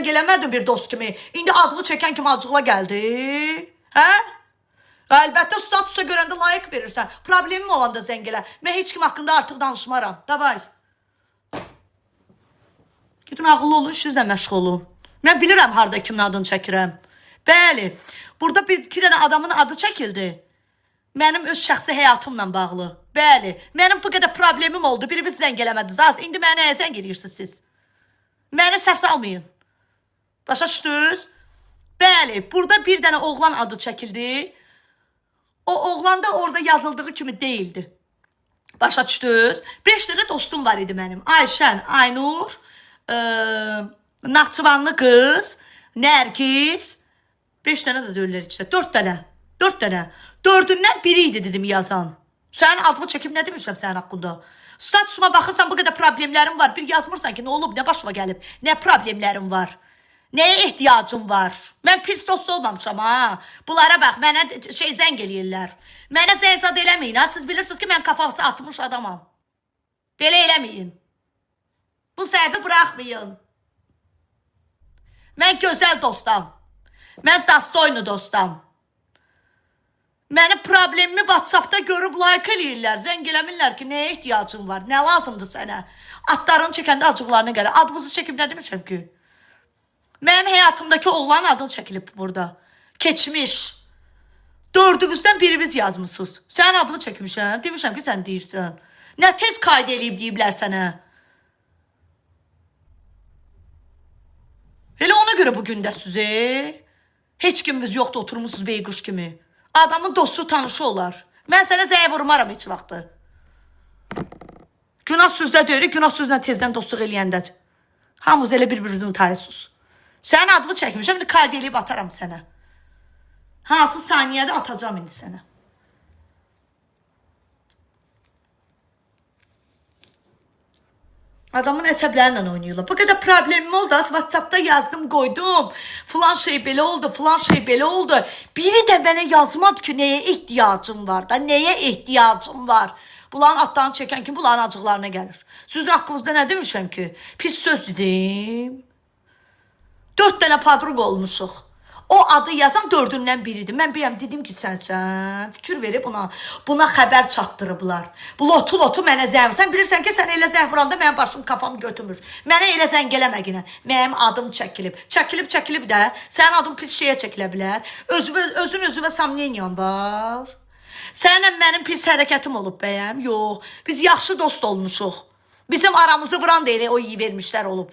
zəng eləmədin bir dost kimi. İndi adını çəkən kimi acıqla gəldi. Hə? Əlbəttə statusa görəndə like verirsən. Problemim olanda zəng elə. Mən heç kim haqqında artıq danışmaram. Davay. Gedin ağıllı olun, işinizlə məşğul olun. Mən bilirəm harda kimin adını çəkirəm. Bəli, burada bir iki dənə adamın adı çəkildi. Mənim öz şəxsi həyatımla bağlı. Bəli, mənim bu qədər problemim oldu. Biriniz zəng eləmədiniz. Az, indi mənə nəyə zəng eləyirsiniz siz? Mənə səhv salmayın. Başa düşdünüz? Bəli, burada bir dənə oğlan adı çəkildi. O oğlan da orada yazıldığı kimi deyildi. Başa düşdünüz? 5 dənə dostum var idi mənim. Ayşən, Aynur, Naxçıvanlı qız, Nərgiz. 5 dənə də deyirlər içində. 4 dənə. 4 dənə. Dördündən biri idi dedim yazan. Sənin adını çəkib nə demişəm sənin haqqında? Statusuma baxırsan bu qədər problemlərim var. Bir yazmırsan ki, nə olub, nə başıma gəlib, nə problemlərim var. Nəyə ehtiyacım var? Mən pis dost olmamışam ha. Bunlara bax, mənə şey zəng eləyirlər. Mənə zəng zad eləməyin ha. Siz bilirsiniz ki, mən kafası atmış adamam. Belə eləməyin. Bu səhvi buraxmayın. Mən gözəl dostam. Mən dastoynu dostam. Mənim problemimi WhatsApp-da görüb like eləyirlər. Zəng eləmirlər ki, nəyə ehtiyacın var? Nə lazımdır sənə? Adlarını çəkəndə acıqlarına gəlir. Adınızı çəkib nə demişəm ki? Mənim həyatımdakı oğlanın adı çəkilib burada. Keçmiş. Dördünüzdən biriniz yazmısınız. Sənin adını çəkmişəm. Demişəm ki, sən deyirsən. Nə tez kayd eləyib deyiblər sənə. Elə ona görə bu gündəsiz, e? Heç kiminiz yoxdur, oturmusunuz beyquş kimi. Adamın dostu tanışı olar. Mən sənə zəng vurmaram heç vaxtı. Günah sözdə deyirik, günah sözlə tezdən dostluq eləyəndədir. Hamınız elə bir-birinizin utayısınız. Sənin adını çəkmişəm, indi kayd eləyib ataram sənə. Hansı saniyədə atacağam indi sənə. Adamın əsəblərlə oynayırlar. Bu qədər problemim oldu. Az WhatsApp-da yazdım, qoydum. Filan şey belə oldu, filan şey belə oldu. Biri də mənə yazmadı ki, nəyə ehtiyacım var da, nəyə ehtiyacım var. Bunların adlarını çəkən kim bunların acıqlarına gəlir. Sizin haqqınızda nə demişəm ki? Pis söz dedim. 4 dənə padruq olmuşuq. O adı yazan dördündən biridir. Mən bəyəm dedim ki, sənsən. Fikir verib buna xəbər çatdırıblar. Bu lotu mənə zəng. Sən bilirsən ki, sən elə zəng vuranda mənim başım kafam götürmür. Mənə elə zəng eləmə yenə. Mənim adım çəkilib. Çəkilib də sənin adın pis şeyə çəkilə bilər. Özün özünə samnenyan var. Səninlə mənim pis hərəkətim olub bəyəm? Yox. Biz yaxşı dost olmuşuq. Bizim aramızı vuran da elə o vermişlər olub.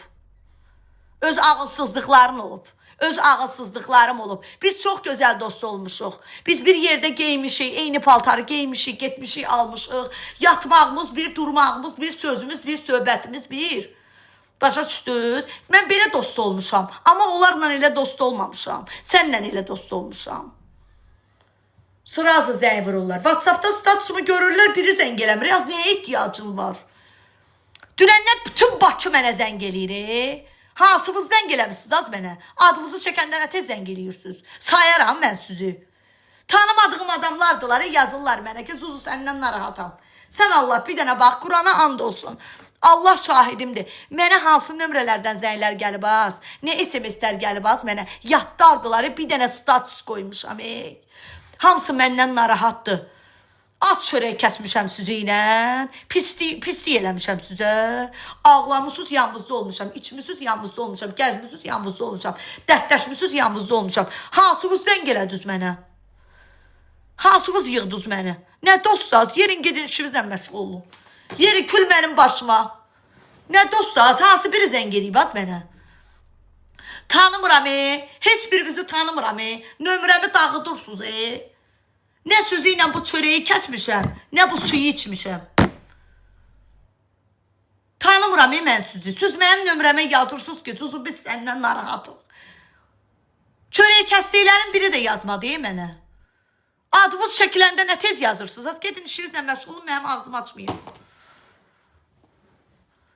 Öz ağılsızlıqların olub. Öz ağılsızlıqlarım olub. Biz çox gözəl dost olmuşuq. Biz bir yerdə geymişik, eyni paltarı geymişik, getmişik, almışıq. Yatmağımız bir, durmağımız bir, sözümüz bir, söhbətimiz bir. Başa düşdünüz? Mən belə dost olmuşam. Amma onlarla elə dost olmamışam. Səninlə elə dost olmuşam. Sırası zəng vururlar. WhatsApp-da statusumu görürlər, biri zəng eləmir. Yaz, nəyə ehtiyacım var? Dünəndən bütün Bakı mənə zəng eləyir. Hansınız zəng eləmisiniz az mənə? Adınızı çəkəndə nə tez zəng eləyirsiniz? Sayaram mən sizi. Tanımadığım adamlardılar, yazırlar mənə ki, Zuzu səndən narahatam. Sən Allah bir dənə bax, Qurana and olsun. Allah şahidimdir. Mənə hansı nömrələrdən zənglər gəlib az, nə SMS-lər gəlib az mənə. Yatdardılar, bir dənə status qoymuşam. Ey. Hamısı məndən narahatdır. Ac çörək kəsmişəm sizi ilə. Pislik eləmişəm sizə. Ağlamısınız, yanınızda olmuşam. İçmisiniz, yanınızda olmuşam. Gəzmisiniz, yanınızda olmuşam. Dərdləşmisiniz, yanınızda olmuşam. Hansınız zəng elədiniz mənə? Hansınız yığdınız məni? Nə dostsaz, yerin gedin işinizlə məşğul olun. Yeri kül mənim başıma. Nə dostsaz, hansı biri zəng eləyib az mənə? Tanımıram, heç birinizi tanımıram. Nömrəmi dağıdırsınız. Nə sözü ilə bu çörəyi kəsmişəm, nə bu suyu içmişəm. Tanımıram mən sizi. Siz mənim nömrəmə yazırsınız ki, Zuzu biz səndən narahatıq. Çörəyi kəsdiklərin biri də yazmadı mənə. Adınız çəkiləndə nə tez yazırsınız? Az gedin işinizlə məşğul olun, mənim ağzımı açmayın.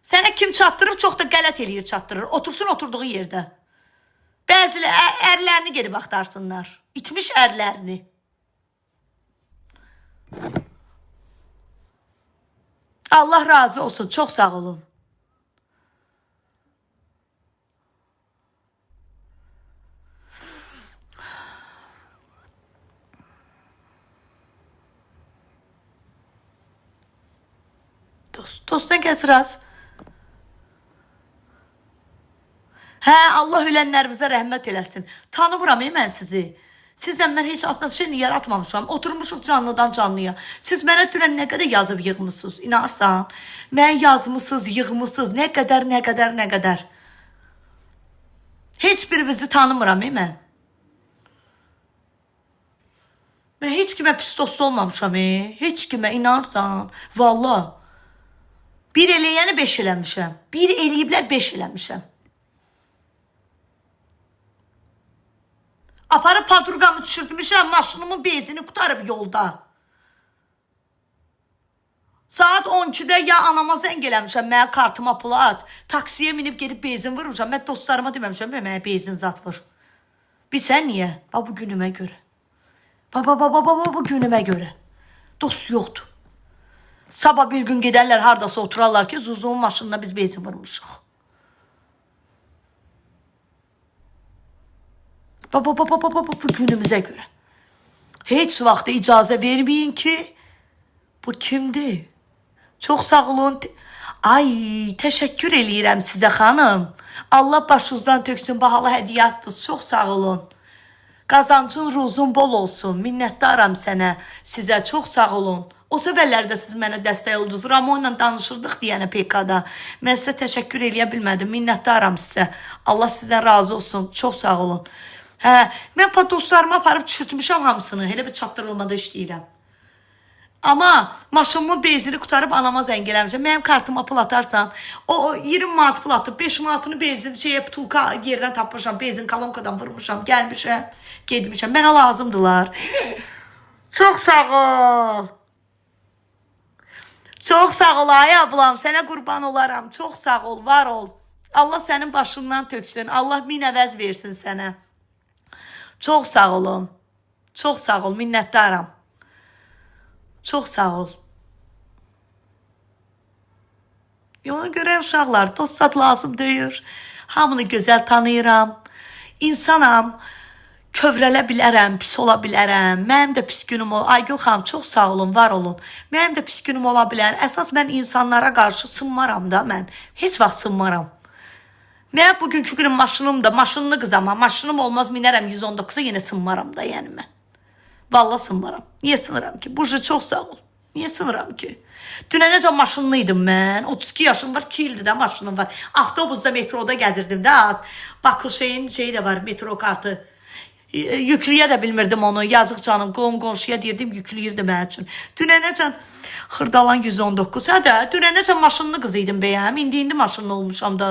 Sənə kim çatdırır, çox da qələt eləyir çatdırır. Otursun oturduğu yerdə. Bəziləri ərlərini geri axtarsınlar. İtmiş ərlərini. Allah razı olsun. Çox sağ olun. Dost, dostdan kəsir az. Hə, Allah ölənlərinizə rəhmət eləsin. Tanımıram mən sizi. Sizlə mən heç atlaşın yaratmamışam. Oturmuşuq canlıdan canlıya. Siz mənə dünən nə qədər yazıb yığmısınız, inanırsan? Mən yazmısınız, yığmısınız, nə qədər, nə qədər, nə qədər. Heç birinizi tanımıram mən. Mən heç kimə pis dost olmamışam, heç kimə inanırsan. Vallah. Bir eləyəni beş eləmişəm. Bir eləyiblər beş eləmişəm. Aparıb padruqamı düşürtmüşəm, maşınımın benzini qutarıb yolda. Saat 12-də ya anama zəng eləmişəm, mənə kartıma pul at. Taksiyə minib gedib benzin vurmuşam. Mən dostlarıma deməmişəm, mənə benzin zat vur. Bilsən niyə? Bax bu günümə görə. Bax, bax, bax, bax, bax, bu günümə görə. Dost yoxdur. Sabah bir gün gedərlər hardasa oturarlar ki, Zuzunun maşınına biz benzin vurmuşuq. Bax, bax, bax, bax, bax, bax, bu günümüzə görə. Heç vaxt icazə verməyin ki, bu kimdir? Çox sağ olun. Ay, təşəkkür eləyirəm sizə xanım. Allah başınızdan töksün, bahalı hədiyyə atdınız. Çox sağ olun. Qazancın, ruzun bol olsun. Minnətdaram sənə, sizə. Çox sağ olun. O səfərlərdə siz mənə dəstək oldunuz. Ramon ilə danışırdıq deyənə PK-da. Mən sizə təşəkkür eləyə bilmədim. Minnətdaram sizə. Allah sizdən razı olsun. Çox sağ olun. Hə, mən dostlarıma aparıb düşürtmüşəm hamısını. Elə bir çatdırılmada işləyirəm. Amma maşınımın benzini qutarıb anama zəng eləmişəm. Mənim kartıma pul atarsan, o 20 manat pul atıb, 5 manatını benzin şeyə putulka yerdən tapmışam, benzin kolonkadan vurmuşam, gəlmişəm, getmişəm. Mənə lazımdılar. Çox sağ ol. Çox sağ ol ay ablam, sənə qurban olaram. Çox sağ ol, var ol. Allah sənin başından töksün. Allah min əvəz versin sənə. Çox sağ olun. Çox sağ ol, minnətdaram. Çox sağ ol. Ona görə uşaqlar, dost zad lazım deyir. Hamını gözəl tanıyıram. İnsanam. Kövrələ bilərəm, pis ola bilərəm. Mənim də pis günüm ol. Aygül xanım, çox sağ olun, var olun. Mənim də pis günüm ola bilər. Əsas mən insanlara qarşı sınmaram da mən. Heç vaxt sınmaram. Mən bugünkü günüm maşınım da, maşınlı qızam. Maşınım olmaz minərəm 119-a yenə sınmaram da yəni mən. Vallahi sınmaram. Niyə sınıram ki? Burcu çox sağ ol. Niyə sınıram ki? Dünən necə maşınlıydım mən. 32 yaşım var, 2 ildir də maşınım var. Avtobusda, metroda gəzirdim də az. Bakı şeyin şeyi də var, metro kartı. Yükləyə də bilmirdim onu. Yazıq canım, qonşuya deyirdim, yükləyirdi mənim üçün. Dünən necə Xırdalan 119. Hə də, dünən necə maşınlı qız idim bəyəm. İndi maşınlı olmuşam da.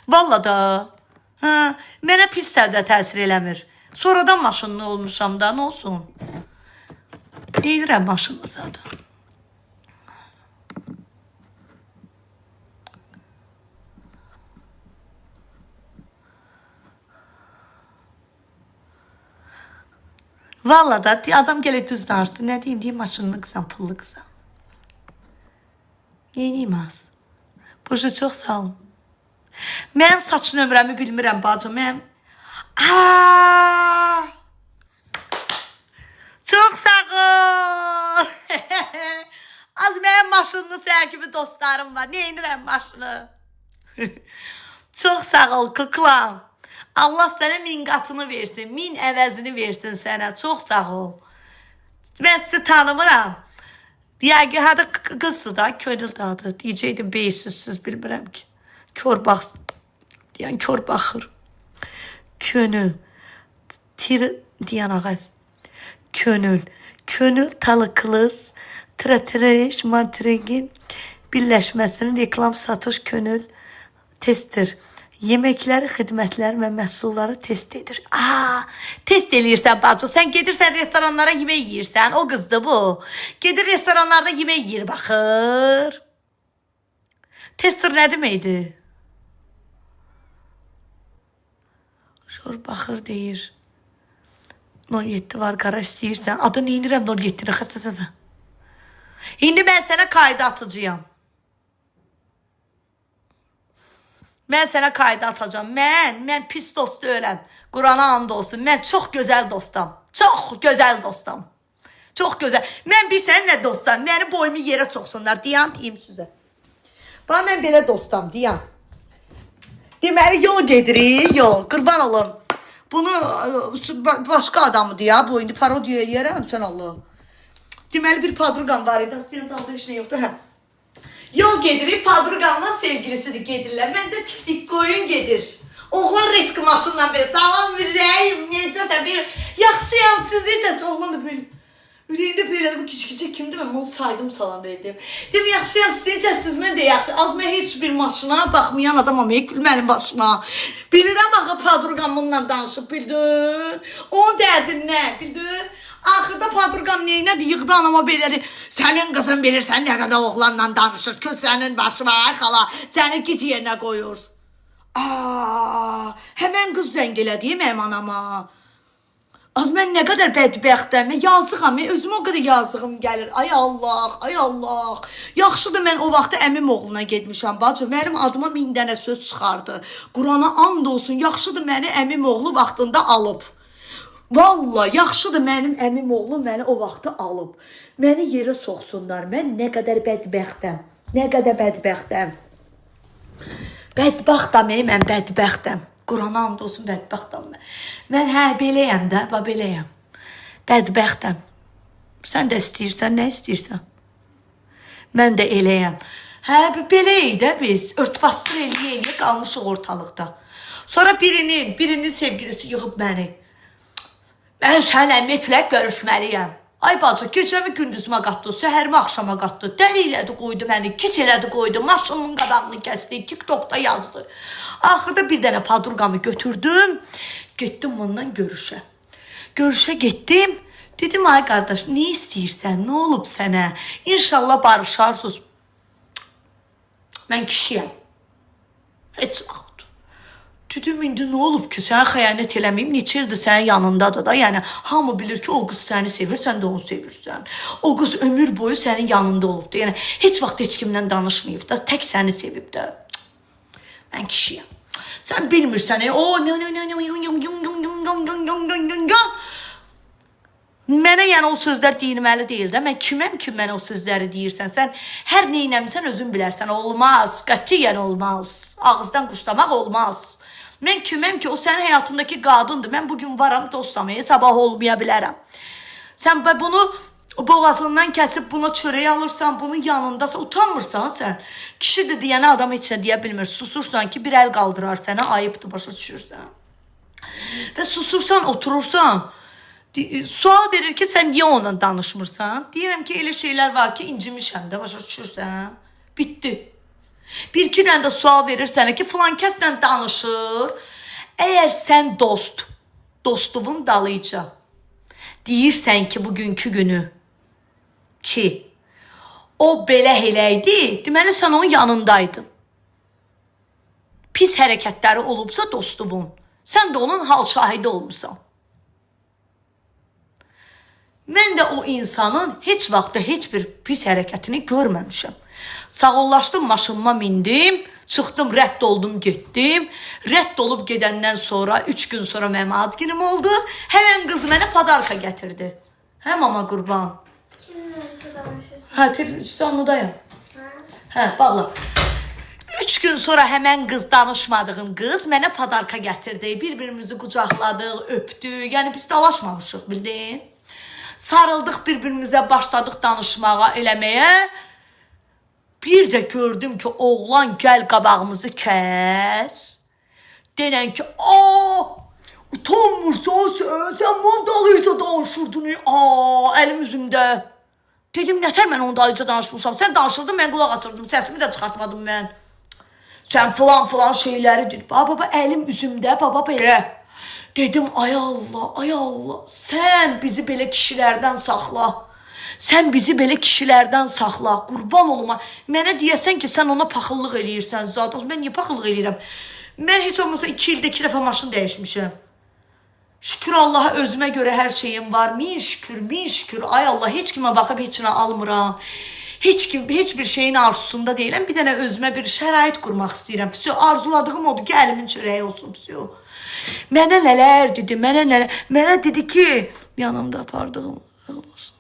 Valla da. Hə, mənə pis də təsir eləmir. Sonradan maşınlı olmuşam da, nə olsun? Deyirəm maşınlı zaten. Valla da adam gəlir düz danışdı. Nə deyim? Deyim maşınlı qızam, pullu qızam. Neyniyim az? Burcu çox sağ olun. Mənim saç nömrəmi bilmirəm bacım. Mənim... Aa! Çox sağ ol. Az mənim maşınlı sən kimi dostlarım var. Neynirəm maşını? Çox sağ ol kuklam. Allah sənə min qatını versin, min əvəzini versin sənə. Çox sağ ol. Mən sizi tanımıram. Yəqin hadi qızdır da, könül də adı. Deyəcəkdim beysizsiz bilmirəm ki. Kör bax, deyən kör baxır. Könül. Tir deyən ağaz. Könül. Könül Talıkılız, Tratreş, Martregin birləşməsinin reklam satış könül testdir. Yeməkləri, xidmətləri və məhsulları test edir. Aa, test eləyirsən bacı. Sən gedirsən restoranlara yemək yeyirsən. O qızdır bu. Gedir restoranlarda yemək yeyir, baxır. Tester nə deməkdir? Şor baxır deyir. 07 var qara istəyirsən. Adı neynirəm 07-ni xəstəsən. İndi mən sənə qayda atacağam. Mən sənə qayda atacağam. Mən pis dost deyiləm. Qurana and olsun. Mən çox gözəl dostam. Çox gözəl dostam. Çox gözəl. Mən bilsən nə dostam. Mənim boyumu yerə soxsunlar. Deyən deyim sizə. Bax mən belə dostam, deyəm. Deməli yol gedirik, yol. Qurban olum. Bunu başqa adamıdır ya, bu indi parodiya eləyərəm sən Allah. Deməli bir padruqam var idi. Aslında dalda heç nə yoxdur, hə. Yol gedirik, padruqamla sevgilisidir gedirlər. Mən də tiftik qoyun gedir. Oğlan risk maşınla belə, salam ürəyim, necəsən, bir yaxşıyam, siz necəsiniz? Oğlan da belə, ürəyində belə, bu kiçik kimdir, mən onu saydım, salam verdim. Dedim, yaxşıyam, siz necəsiniz, mən də yaxşı. Az mən heç bir maşına baxmayan adamam, gül mənim başına. Bilirəm axı padruqam bununla danışıb, bildin? Onun dərdi nə, bildin? Axırda padruqam neynədi? Yığdı anama belədi. Sənin qızın bilirsən nə qədər oğlanla danışır. Kül sənin başına ay xala. Səni gic yerinə qoyur. Aa, həmən qız zəng elədi mənim anama. Az mən nə qədər bədbəxtəm, mən yazığam, mən özümə o qədər yazığım gəlir. Ay Allah, ay Allah. Yaxşıdır mən o vaxtı əmim oğluna getmişəm bacı. Mənim adıma 1000 dənə söz çıxardı. Qurana and olsun, yaxşıdır məni əmim oğlu vaxtında alıb. Valla yaxşıdır mənim əmim oğlu məni o vaxtı alıb. Məni yerə soxsunlar. Mən nə qədər bədbəxtəm. Nə qədər bədbəxtəm. Bədbəxtəm, ey, mən bədbəxtəm. Qurana and olsun bədbəxtəm mən. Mən hə beləyəm də, bax beləyəm. Bədbəxtəm. Sən də istəyirsən, nə istəyirsən? Mən də eləyəm. Hə, beləyik də biz. Ört-basdır eləyə-eləyə qalmışıq ortalıqda. Sonra birinin sevgilisi yığıb məni. Mən sənlə mütləq görüşməliyəm. Ay bacı, gecəmi gündüzümə qatdı, səhərimi axşama qatdı, dəli elədi qoydu məni, kiç elədi qoydu, maşının qabağını kəsdi, TikTokda yazdı. Axırda bir dənə padruqamı götürdüm, getdim bundan görüşə. Görüşə getdim, dedim ay qardaş, nə istəyirsən, nə olub sənə? İnşallah barışarsınız. Mən kişiyəm. Heç vaxt. Dedim indi nə olub ki, sənə xəyanət eləməyim, neçə ildir sənin yanındadır da. Yəni hamı bilir ki, o qız səni sevir, sən də onu sevirsən. O qız ömür boyu sənin yanında olubdu. Yəni heç vaxt heç kimlə danışmayıb da, tək səni sevib də. Mən kişiyəm. Sən bilmirsən, o nə nə nə nə. Mənə yəni o sözlər deyilməli deyil də. Mən kiməm ki, mənə o sözləri deyirsən? Sən hər nə eləmisən özün bilərsən. Olmaz, qətiyyən olmaz. Ağızdan quşlamaq olmaz. Mən kiməm ki, o sənin həyatındakı qadındır. Mən bugün varam, dostam, sabah olmaya bilərəm. Sən bunu boğazından kəsib buna çörək alırsan, bunun yanındasan, utanmırsan sən. Kişidir deyənə adam heç nə deyə bilmir. Susursan ki, bir əl qaldırar sənə, ayıbdır, başa düşürsən. Və susursan, oturursan. Sual verir ki, sən niyə onunla danışmırsan? Deyirəm ki, elə şeylər var ki, incimişəm də, başa düşürsən. Bitdi. Bir iki dənə də sual verir sənə ki, filan kəslə danışır. Əgər sən dost, dostluğun dalıca deyirsən ki, bugünkü günü ki, o belə elə idi, deməli sən onun yanındaydın. Pis hərəkətləri olubsa dostluğun, sən də onun hal şahidi olmusan. Mən də o insanın heç vaxtda heç bir pis hərəkətini görməmişəm. Sağollaşdım, maşınıma mindim, çıxdım, rədd oldum, getdim. Rədd olub gedəndən sonra 3 gün sonra mənim ad günüm oldu. Həmən qız mənə padarka gətirdi. Hə mama qurban. Kimle danışırsın? Hə, canlıdayım. Ha? Hə, bağla. 3 gün sonra həmən qız, danışmadığım qız mənə padarka gətirdi. Bir-birimizi qucaqladıq, öpdük. Yəni biz dalaşmamışıq, bildin? Sarıldıq bir-birimizə, başladıq danışmağa, eləməyə. Bir də gördüm ki, oğlan gəl qabağımızı kəs. Denən ki, aa, utanmırsan sən, sən bunun dalıyca danışırdın. Aa, əlim üzümdə. Dedim, nətər mən onun dalıyca danışmışam? Sən danışırdın, mən qulaq asırdım, səsimi də çıxartmadım mən. Sən filan filan şeyləri dedin. Baba, baba, əlim üzümdə, baba belə. Dedim, ay Allah, ay Allah, sən bizi belə kişilərdən saxla. Sən bizi belə kişilərdən saxla, qurban oluma. Mənə deyəsən ki, sən ona paxıllıq eləyirsən zat. Mən niyə paxıllıq eləyirəm? Mən heç olmasa 2 ildə 2 dəfə maşın dəyişmişəm. Şükür Allaha özümə görə hər şeyim var. Min şükür, min şükür. Ay Allah, heç kimə baxıb heç nə almıram. Heç kim, heç bir şeyin arzusunda deyiləm. Bir dənə özümə bir şərait qurmaq istəyirəm. Vsyo, arzuladığım odur ki, əlimin çörəyi olsun. Vsyo. Mənə nələr dedi, mənə nələr. Mənə dedi ki, yanımda apardığım olsun.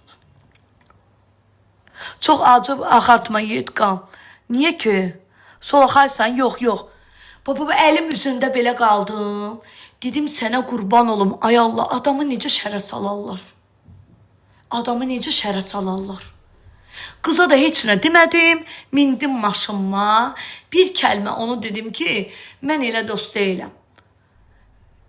Çox acı axartma yetqam. Niyə ki? Solaxaysan? Yox, yox. Baba, bu əlim üzündə belə qaldım. Dedim sənə qurban olum. Ay Allah, adamı necə şərə salarlar? Adamı necə şərə salarlar? Qıza da heç nə demədim. Mindim maşınıma. Bir kəlmə onu dedim ki, mən elə dost deyiləm.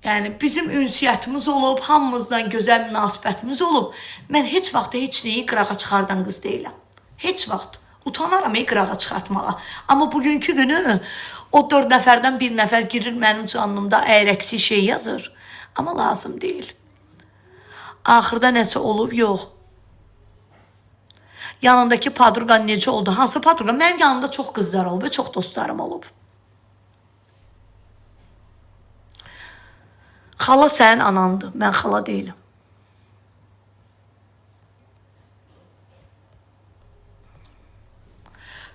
Yəni bizim ünsiyyətimiz olub, hamımızla gözəl münasibətimiz olub. Mən heç vaxt heç nəyi qırağa çıxardan qız deyiləm. Heç vaxt. Utanaram qırağa çıxartmağa. Amma bugünkü günü o 4 nəfərdən bir nəfər girir mənim canlımda əyrəksi şey yazır. Amma lazım deyil. Axırda nəsə olub? Yox. Yanındakı padruqa necə oldu? Hansı padruqa? Mənim yanımda çox qızlar olub, çox dostlarım olub. Xala sənin anandır. Mən xala deyiləm.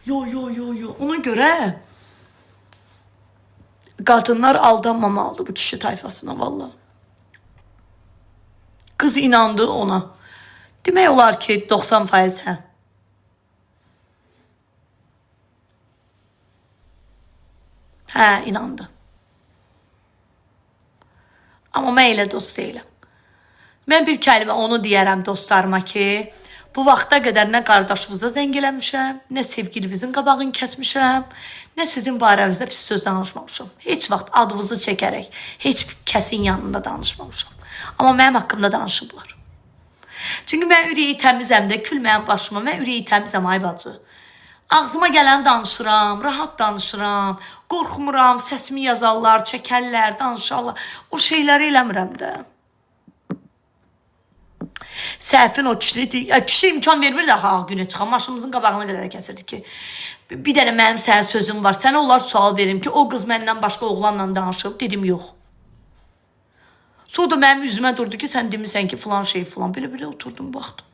Yo, yo, yo, yo. Ona görə qadınlar aldanmamalıdır bu kişi tayfasına valla. Qız inandı ona. Demək olar ki 90% hə. Hə, inandı. Amma mən elə dost deyiləm. Mən bir kəlmə onu deyərəm dostlarıma ki, bu vaxta qədər nə qardaşınıza zəng eləmişəm, nə sevgilinizin qabağını kəsmişəm, nə sizin barənizdə pis söz danışmamışam. Heç vaxt adınızı çəkərək heç bir kəsin yanında danışmamışam. Amma mənim haqqımda danışıblar. Çünki mən ürəyi təmizəm də, kül mənim başıma. Mən ürəyi təmizəm ay bacı. Ağzıma gələni danışıram, rahat danışıram, qorxmuram, səsimi yazarlar, çəkərlər, danışarlar. O şeyləri eləmirəm də. Səhvin o kişi, kişi imkan vermir axı ağ günə çıxan, maşınımızın qabağına qədər kəsirdi ki, bir dənə mənim sənə sözüm var, sənə onlar sual verim ki, o qız məndən başqa oğlanla danışıb, dedim yox. Sonra da mənim üzümə durdu ki, sən demisən ki, filan şey filan, belə-belə oturdum, baxdım.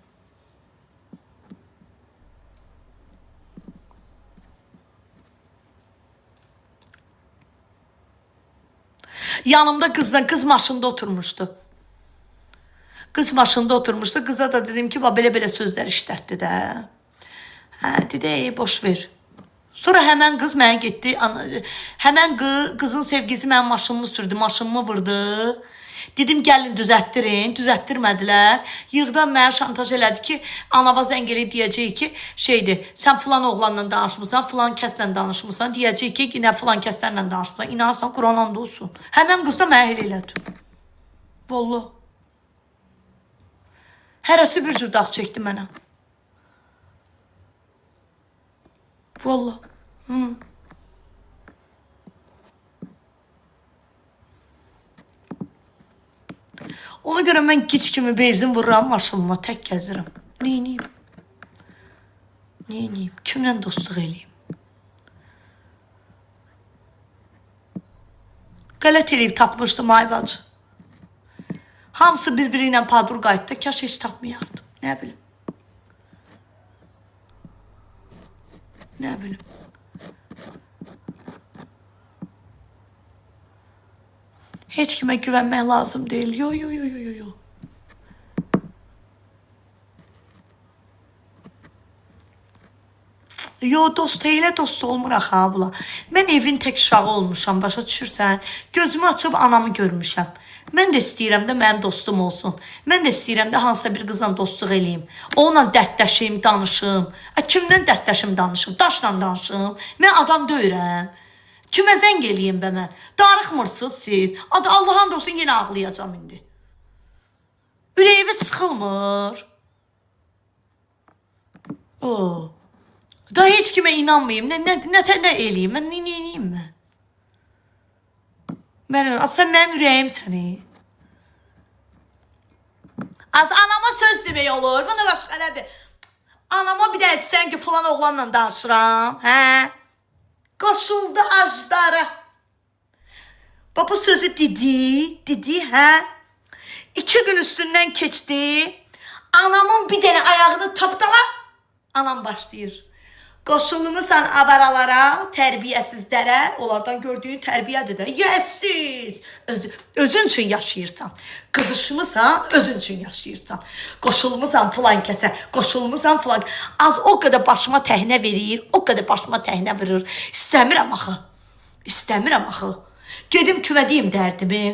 Yanımda qızla, qız maşında oturmuşdu. Qız maşında oturmuşdu. Qıza da dedim ki, bax belə-belə sözlər işlətdi də. Hə, dedi, ey, boş ver. Sonra həmən qız mənə getdi. Həmən qızın sevgilisi mənim maşınımı sürdü, maşınımı vurdu. Dedim, gəlin düzəltdirin. Düzəltdirmədilər. Yığdan mənə şantaj elədi ki, anava zəng eləyib deyəcək ki, şeydir, sən filan oğlanla danışmısan, filan kəslə danışmısan, deyəcək ki, yenə filan kəslərlə danışmısan. İnanırsan, Quran and olsun. Həmən qız da mənə elə elədi. Vallah. Hərəsi bir cür dağ çəkdi mənə. Vallah. Hı. Ona görə mən gic kimi benzin vururam maşınıma, tək gəzirəm. Neyniyim? Neyniyim? Kimlə dostluq eləyim? Qələt eləyib tapmışdım ay bacı. Hamısı bir-biri ilə padur qayıtdı. Kaş heç tapmayardım. Nə bilim. Nə bilim. Heç kimə güvənmək lazım deyil. Yo, yo, yo, yo, yo, yo. Yo, dost elə dost olmur axı abla. Mən evin tək uşağı olmuşam, başa düşürsən? Gözümü açıb anamı görmüşəm. Mən də istəyirəm də mənim dostum olsun. Mən də istəyirəm də hansısa bir qızla dostluq eləyim. Onunla dərdləşim, danışım. Kimdən dərdləşim, danışım? Daşla danışım. Mən adam deyirəm. Kimə zəng eləyim bə mən? Darıxmırsınız siz. Adı Allah'ın da olsun yenə ağlayacağam indi. Ürəyiniz sıxılmır. O. Da heç kimə inanmayım. Nə eləyim? Mən nə eləyim mən? Mən sən mənim ürəyim səni. Az anama söz demək olur. Buna başqa nədir? Anama bir də etsən ki, filan oğlanla danışıram, hə? Qoşuldu ajdara. Bax bu sözü dedi, hə? 2 gün üstündən keçdi. Anamın bir dənə ayağını tapdala. Anam başlayır. Qoşulmusan avaralara, tərbiyəsizlərə, onlardan gördüyün tərbiyədir də. Yəsiz! Özün üçün yaşayırsan. Qızışmısan, özün üçün yaşayırsan. Qoşulmusan filan kəsə, qoşulmusan filan. Az o qədər başıma təhnə verir, o qədər başıma təhnə vurur. İstəmirəm axı. İstəmirəm axı. Gedim kimə deyim dərdimi?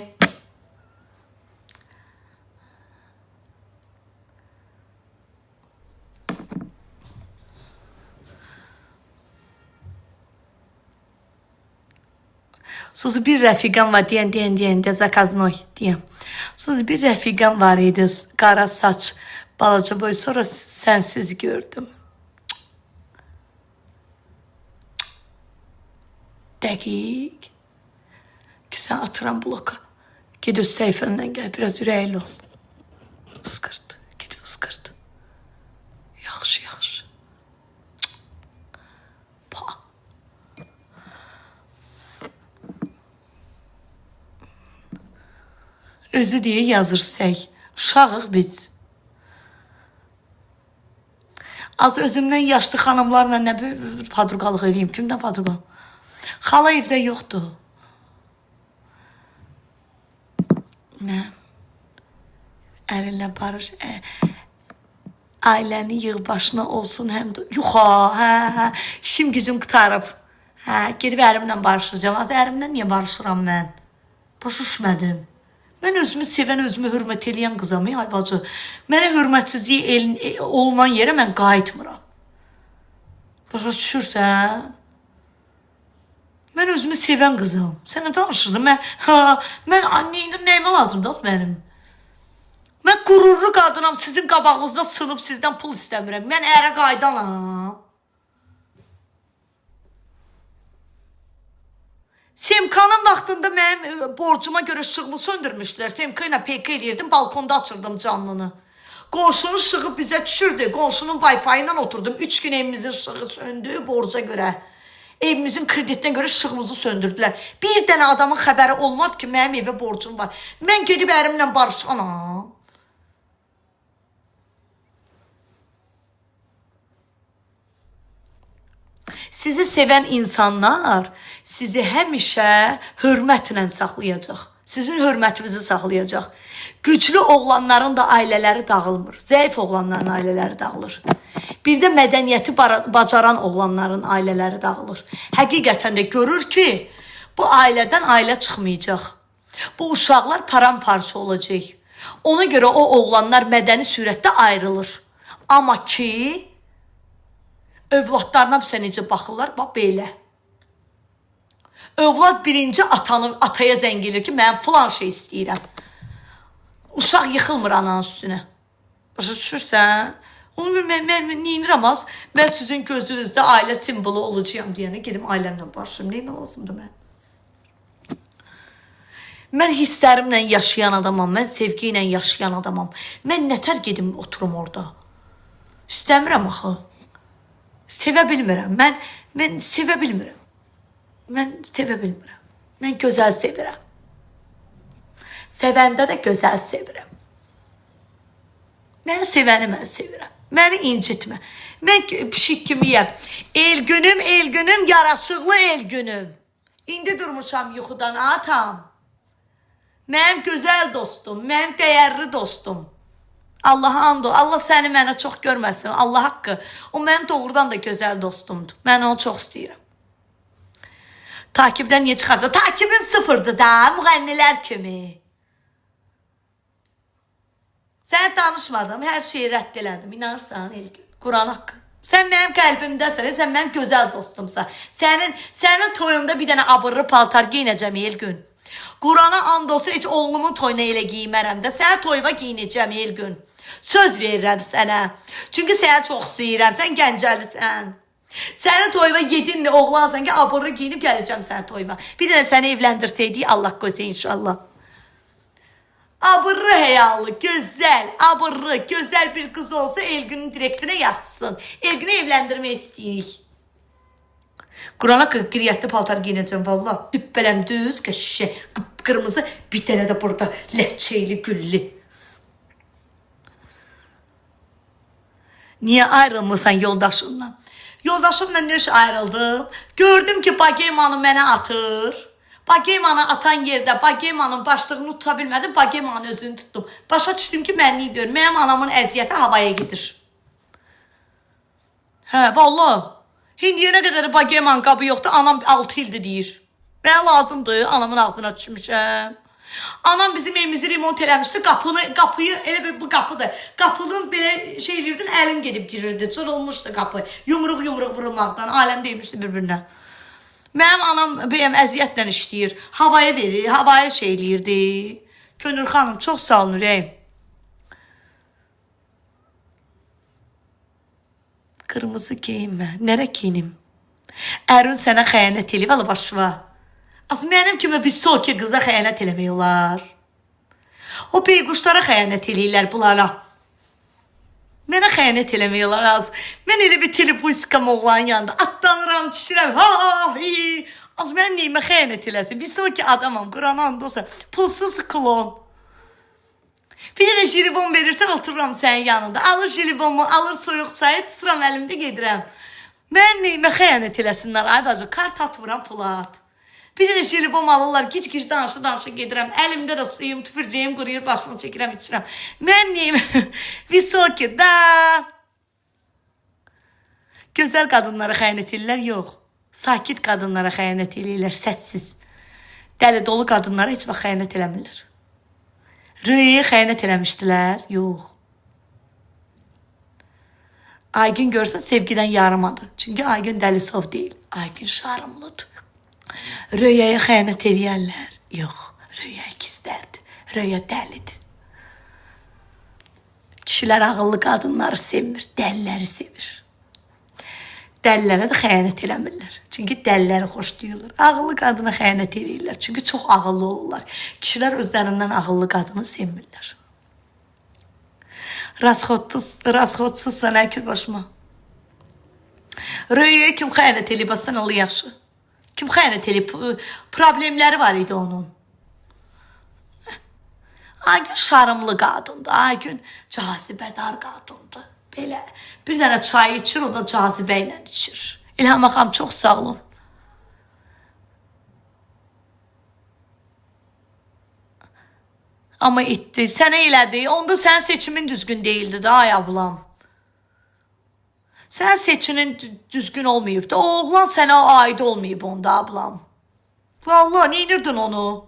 Suzu bir rəfiqəm var deyən, deyən, deyən də zakaznoy deyən. Suzu bir rəfiqəm var idi, qara saç, balaca boy, sonra sənsiz gördüm. Dəqiq. Ki sən atıram bloka. Ged öz səhifəmdən gəl, biraz ürəkli ol. Fısqırt, ged fısqırt. Yaxşı, yaxşı. Pa. Özü deyə yazır səy. Uşağıq biz. Az özümdən yaşlı xanımlarla nə padruqalıq eləyim? Kimdən padruqal? Xala evdə yoxdur. Nə? Ərinlə barış. Ailəni yığ başına olsun həm də... Yox ha, hə, hə. İşim gücüm qurtarıb. Hə, gedib ərimlə barışacağam. Az ərimlə niyə barışıram mən? Başa düşmədim. Mən özümü sevən, özümü hörmət eləyən qızam, ay bacı. Mənə hörmətsizlik olunan yerə mən qayıtmıram. Başa düşürsən? Mən özümü sevən qızam. Sən nə danışırsan? Mən nəyimə lazımdır mənim? Mən qürurlu qadınam, sizin qabağınızda sınıb sizdən pul istəmirəm. Mən ərə qaydanam. Semkanın vaxtında mənim borcuma görə işığımı söndürmüşdülər. Semka ilə PK eləyirdim, balkonda açırdım canlını. Qonşunun işığı bizə düşürdü. Qonşunun Wi-Fi ilə oturdum. 3 gün evimizin işığı söndü borca görə. Evimizin kreditinə görə işığımızı söndürdülər. Bir dənə adamın xəbəri olmadı ki, mənim evə borcum var. Mən gedib ərimlə barışanam. Sizi sevən insanlar sizi həmişə hörmətlə saxlayacaq. Sizin hörmətinizi saxlayacaq. Güclü oğlanların da ailələri dağılmır. Zəif oğlanların ailələri dağılır. Bir də mədəniyyəti bacaran oğlanların ailələri dağılır. Həqiqətən də görür ki, bu ailədən ailə çıxmayacaq. Bu uşaqlar paramparça olacaq. Ona görə o oğlanlar mədəni sürətdə ayrılır. Amma ki, övladlarına bizə necə baxırlar? Bax, belə. Övlad birinci ataya zəng eləyir ki, mən filan şey istəyirəm. Uşaq yıxılmır ananın üstünə. Başa düşürsən? Onu mən neynirəm az? Mən sizin gözünüzdə ailə simvolu olacağam deyənə gedim ailəmlə barışım. Neyimə lazımdır mən? Mən hisslərimlə yaşayan adamam. Mən sevgi ilə yaşayan adamam. Mən nətər gedim oturum orada? İstəmirəm axı. Sevə bilmirəm. Mən sevə bilmirəm. Mən sevə bilmirəm. Mən gözəl sevirəm. Sevəndə də gözəl sevirəm. Məni sevəni mən sevirəm. Məni incitmə. Mən pişik kimiyəm. Elgünüm, Elgünüm, yaraşıqlı Elgünüm. İndi durmuşam yuxudan atam. Mənim gözəl dostum, mənim dəyərli dostum. Allaha and ol. Allah səni mənə çox görməsin. Allah haqqı. O mənim doğrudan da gözəl dostumdur. Mən onu çox istəyirəm. Takipdən niyə çıxarsan? Takibim sıfırdır da, müğənnilər kimi. Sənə danışmadım, hər şeyi rədd elədim. İnanırsan Elgün? Quran haqqı. Sən mənim qəlbimdəsən, sən mənim gözəl dostumsan. Sənin toyunda bir dənə abırlı paltar geyinəcəm Elgün. Qurana and olsun, heç oğlumun toyuna elə giymərəm də. Sənin toyuna geyinəcəm Elgün. Söz verirəm sənə. Çünki səni çox istəyirəm. Sən Gəncəlisən. Sənin toyuna yedinli oğlansan ki, abırlı giyinib gələcəm sənin toyuna. Bir dənə səni evləndirsəydik, Allah qoysa inşallah. Abırlı həyalı, gözəl, abırlı, gözəl bir qız olsa Elgünün direktinə yazsın. Elgünü evləndirmək istəyirik. Qurana qiriyyətli paltar geyinəcəm valla. Düppələm düz, qəşəng, qıpqırmızı, bir dənə də burada ləçəkli, güllü. Niyə ayrılmırsan yoldaşından? Yoldaşımla nöş ayrıldım. Gördüm ki Bagemanı mənə atır. Bagemanı atan yerdə Bagemanın başlığını tuta bilmədim. Bagemanın özünü tutdum. Başa düşdüm ki, mən nə deyir? Mənim anamın əziyyəti havaya gedir. Hə, vallah. İndiyə nə qədər Bageman qabı yoxdur, anam 6 ildir deyir. Mənə lazımdır, anamın ağzına düşmüşəm. Anam bizim evimizi remont eləmişdi. Qapıyı elə bir bu qapıdır. Qapının belə şey eləyirdin, əlin gedib girirdi. Cırılmışdı qapı. Yumruq yumruq vurulmaqdan aləm deymişdi bir-birinə. Mənim anam bəyəm əziyyətlə işləyir. Havaya verir, havaya şey eləyirdi. Könül xanım, çox sağ olun ürəyim. Kırmızı geyinmə. Nərə geyinim? Ərin sənə xəyanət eləyib, ala başva. Az mənim kimi visoki qıza xəyanət eləmək olar. O beyquşlara xəyanət eləyirlər bunlara. Mənə xəyanət eləmək olar az. Mən elə bir telepuskam oğlanın yanında. Atlanıram, çişirəm. Ha, ha, hi. Az mən neyimə xəyanət eləsin? Visoki adamam, Qurana and olsun. Pulsuz klon. Bir dənə jelibon verirsən, otururam sənin yanında. Alır jelibomu, alır soyuq çayı, tuturam əlimdə gedirəm. Mən neyimə xəyanət eləsinlər, ay bacı, kart atmıram, pul at. Bir dənə jelibon alırlar, gic-gic danışa-danışa gedirəm. Əlimdə də suyum, tüpürcəyim quruyur, başımı çəkirəm, içirəm. Mən neyimə? Visoki da. Gözəl qadınlara xəyanət eləyirlər? Yox. Sakit qadınlara xəyanət eləyirlər, səssiz. Dəli dolu qadınlara heç vaxt xəyanət eləmirlər. Röyəyə xəyanət eləmişdilər? Yox. Aygün görsən sevgidən yarımadı. Çünki Aygün dəlisov deyil. Aygün şarımlıdır. Röyəyə xəyanət eləyərlər? Yox. Röyə ikizlərdir. Röyə dəlidir. Kişilər ağıllı qadınları sevmir, dəliləri sevir. Dəlilərə də xəyanət eləmirlər. Çünki dəliləri xoşlayırlar. Ağıllı qadına xəyanət eləyirlər. Çünki çox ağıllı olurlar. Kişilər özlərindən ağıllı qadını sevmirlər. Rasxodsuzsan əkil başıma. Röyəyə kim xəyanət eləyib? Sən Allah yaxşı. Kim xəyanət eləyib? Problemləri var idi onun. Aygün şarımlı qadındır. Aygün cazibədar qadındır. Belə bir dənə çay içir, o da cazibə ilə içir. İlham ağam, çox sağ olun. Amma etdi. Sənə elədi. Onda sənin seçimin düzgün değildi də ay ablam. Sənin seçinin düzgün olmayıb da. O oğlan sənə aid olmayıb onda ablam. Vallahi neynirdin onu?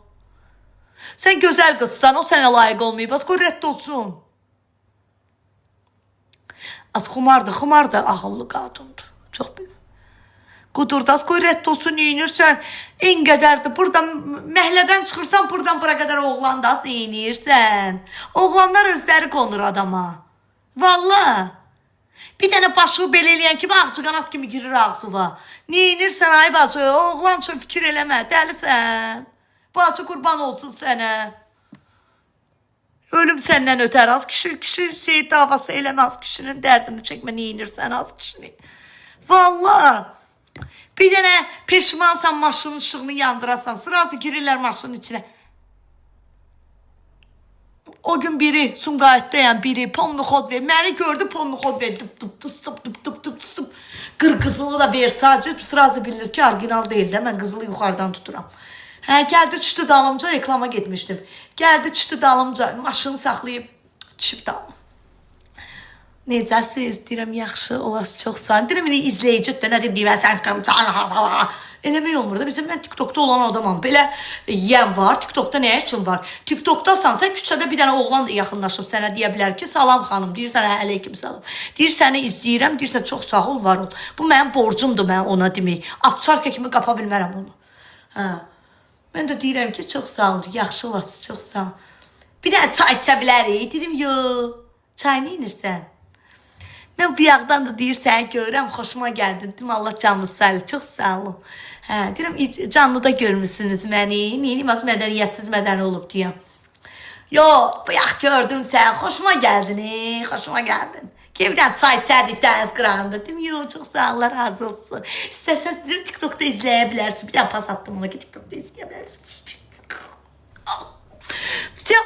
Sən gözəl qızsan, o sənə layiq olmayıb. Az qoy rədd olsun. Az xumardır, xumar da ağıllı qadındır. Çox bilim. Qudurdu, az qoy rədd olsun, neynirsən? En qədərdir. Buradan məhəllədən çıxırsan, buradan bura qədər oğlan da az neynirsən? Oğlanlar özləri qonur adama. Vallahi. Bir dənə başı belə eləyən kimi ağcaqanad kimi girir ağzıva. Neynirsən ay bacı? Oğlan üçün fikir eləmə, dəlisən. Bacı qurban olsun sənə. Ölüm səndən ötər az kişi, kişi şey davası eləmə az kişinin dərdini çəkmə, neynirsən az kişinin. Vallahi. Bir dənə peşmansan maşının işığını yandırasan, sırası girirlər maşının içinə. O gün biri Sumqayıtdayam, biri pomlu xod ver. Məni gördü pomlu xod ver. Dıp dıp dıp dıp dıp dıp dıp. Qırqızılı da Versace. Sırası bilir ki, orijinal deyil də. Mən qızılı yuxarıdan tuturam. Hə, gəldi düşdü dalımca, reklama getmişdim. Gəldi düşdü dalımca, maşını saxlayıb düşüb dalım. Necəsiz? Deyirəm, yaxşı, olası çox sağ olun. Deyirəm, indi izləyici də nə deyim, deyirəm, sən eləmək olmur da. Məsələn, mən TikTokda olan adamam. Belə yiyən var, TikTokda nə üçün var? TikTokdasan, sən küçədə bir dənə oğlan da yaxınlaşıb sənə deyə bilər ki, salam xanım, deyirsən, hə, aleyküm salam. Deyir, səni izləyirəm, deyirsən, çox sağ ol, var ol. Bu mənim borcumdur, mən ona demək. Avçarka kimi qapa bilmərəm onu. Hə. Mən də deyirəm ki, çox sağ ol, yaxşı olasın, çox sağ ol. Bir dənə çay içə bilərik. Dedim, yox. Çay neynirsən? Mən bu yağdan da deyir səni görürəm, xoşuma gəldin. Dedim Allah canınız sağ olsun, çox sağ olun. Hə, deyirəm canlıda görmüsünüz məni. Neynim az mədəniyyətsiz mədəni olub deyəm. Yo, bu yağ gördüm sən, xoşuma gəldin, xoşuma gəldin. Ki bir dənə çay içərdik dəniz qırağında. Dedim, yo, çox sağ ol, Allah razı olsun. İstəsəz deyirəm, TikTokda izləyə bilərsiniz. Bir dənə pas attım ona ki, TikTokda izləyə bilərsiniz. Vse.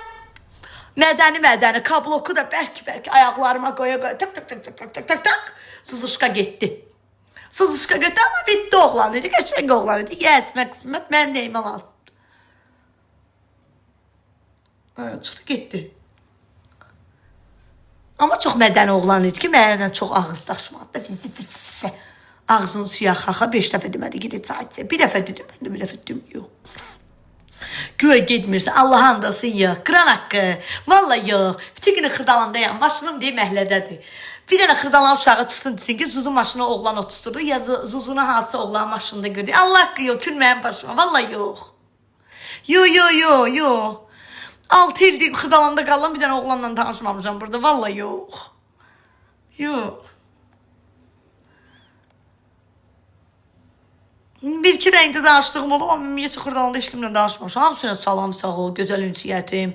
Mədəni mədəni kabloku da bərk bərk ayaqlarıma qoya qoya tak tak tak tak tak tak tak tak sızışqa getdi. Sızışqa götür ama bitti oğlan idi. Qəşəng oğlan idi. Yəsinə qismət mənim neyimə lazımdır. Hə, çıxdı getdi. Amma çox mədəni oğlan idi ki, mənimlə çox ağızdaşmadı. Ağzını suya xaxa 5 dəfə demədi ki, çay içsə. Bir dəfə dedim, mən də bir dəfə dedim, yox. Güya getmirsən, Allahın andasın yox. Qıran haqqı. Vallahi yox. Bütün günü Xırdalandayam. Maşınım deyə məhlədədir. Bir dənə Xırdalan uşağı çıxsın desin ki, Zuzu maşına oğlan oturtdurdu ya Zuzunu hansısa oğlan maşında gördü. Allah haqqı yox, kül mənim başıma. Vallahi yox. Yo yo yo yo. 6 ildir Xırdalanda qalan bir dənə oğlanla tanışmamışam burada. Vallahi yox. Yox. Bir iki rəngdə danışdığım olub, amma ümumiyyətcə Xırdalanda heç kimlə danışmamışam. Hamısına salam, sağ ol, gözəl ünsiyyətim.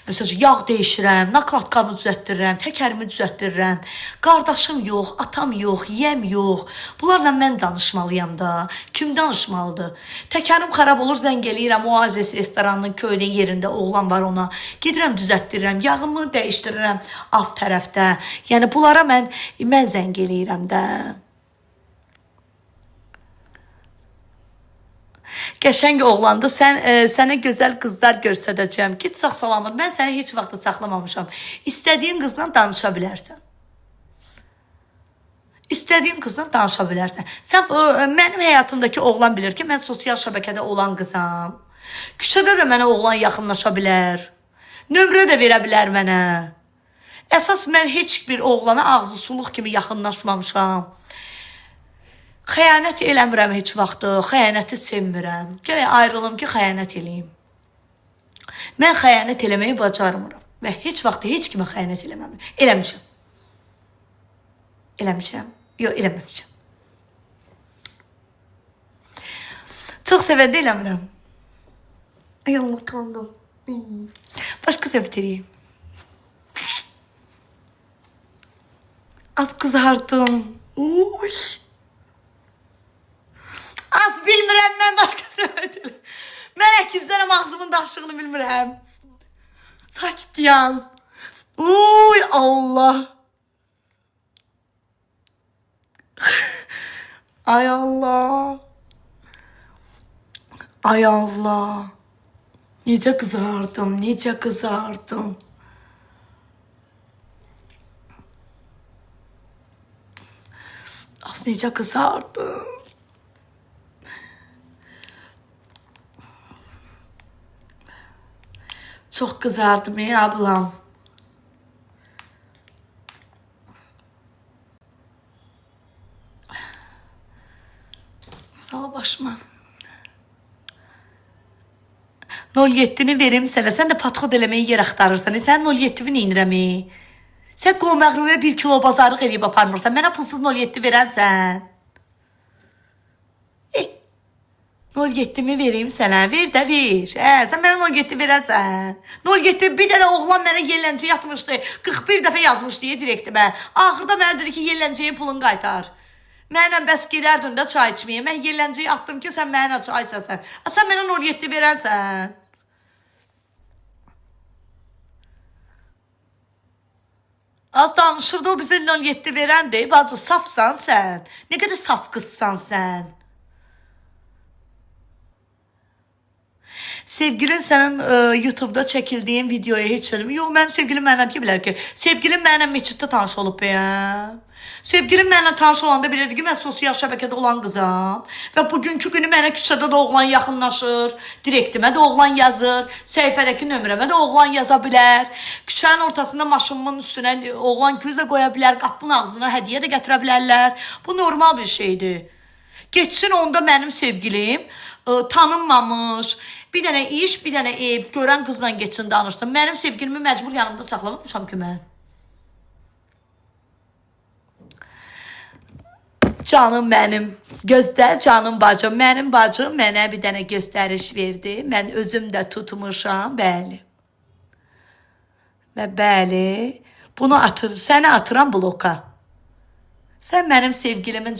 Məsələn, yağ dəyişirəm, nakladkamı düzəltdirirəm, təkərimi düzəltdirirəm. Qardaşım yox, atam yox, yiyəm yox. Bunlarla mən danışmalıyam da. Kim danışmalıdır? Təkərim xarab olur, zəng eləyirəm. Oazis restoranının köyünün yerində oğlan var ona. Gedirəm düzəltdirirəm, yağımı dəyişdirirəm alt tərəfdə. Yəni bunlara mən zəng eləyirəm də. Qəşəng oğlandı. Sən sənə gözəl qızlar göstərəcəm. Get sağ salamat. Mən səni heç vaxt da saxlamamışam. İstədiyin qızla danışa bilərsən. İstədiyin qızla danışa bilərsən. Sən mənim həyatımdakı oğlan bilir ki, mən sosial şəbəkədə olan qızam. Küçədə də mənə oğlan yaxınlaşa bilər. Nömrə də verə bilər mənə. Əsas mən heç bir oğlana ağzı suluq kimi yaxınlaşmamışam. Xəyanət eləmirəm heç vaxt. Xəyanəti sevmirəm. Gərək ayrılım ki, xəyanət eləyim. Mən xəyanət eləməyi bacarmıram və heç vaxt heç kimə xəyanət eləməm. Eləmişəm. Eləmişəm. Yox, eləməmişəm. Çox sevəndə eləmirəm. Ay Allah, utandım. Başqa söhbət eləyim. Az qızardım. Uy. Az bilmirəm mən başqa söhbət eləyim. Mən əkizlərəm ağzımın daşlığını bilmirəm. Sakit dayan. Uy Allah. Ay Allah. Ay Allah. Necə qızardım, necə qızardım. Az necə qızardım. Çox qızardım ey ablam. Sağ ol başıma. 07-ni verim sənə. Sən də patxod eləməyi yer axtarırsan. Sən 07-ni neynirəm? Sən qohum-əqrəbaya 1 kilo bazarlıq eləyib aparmırsan. Mənə pulsuz 07 verənsən. 07-mi verim sənə. Ver də ver. Hə, sən mənə 07 verənsən. 07 bir dənə oğlan mənə yelləncə yatmışdı. 41 dəfə yazmışdı direktimə. Axırda mənə dedi ki, yelləncəyin pulunu qaytar. Mənlə bəs gedərdin də çay içməyə. Mən yelləncəyi atdım ki, sən mənlə çay içəsən. A, sən mənə 07 verənsən. Az danışırdı o bizə 07 verəndir. Bacı safsan sən. Nə qədər saf qızsan sən. Sevgilin sənin YouTube'da çəkildiyin videoya heç eləmir. Yox, mənim sevgilim mənlə deyə bilər ki, sevgilim mənlə meçiddə tanış olub bəyəm. Sevgilim mənlə tanış olanda bilirdi ki, mən sosial şəbəkədə olan qızam və bugünkü günü mənə küçədə də oğlan yaxınlaşır, direktimə də oğlan yazır, səhifədəki nömrəmə də oğlan yaza bilər. Küçənin ortasında maşınımın üstünə oğlan gül də qoya bilər, qapının ağzına hədiyyə də gətirə bilərlər. Bu normal bir şeydir. Getsin onda mənim sevgilim tanınmamış, bir dənə iş, bir dənə ev görən qızla getsin danışsın. Mənim sevgilimi məcbur yanımda saxlamamışam ki mən. Canım mənim, gözəl canım bacım. Mənim bacım mənə bir dənə göstəriş verdi. Mən özüm də tutmuşam, bəli. Və bəli, bunu atır, səni atıram bloka. Sən mənim sevgilimin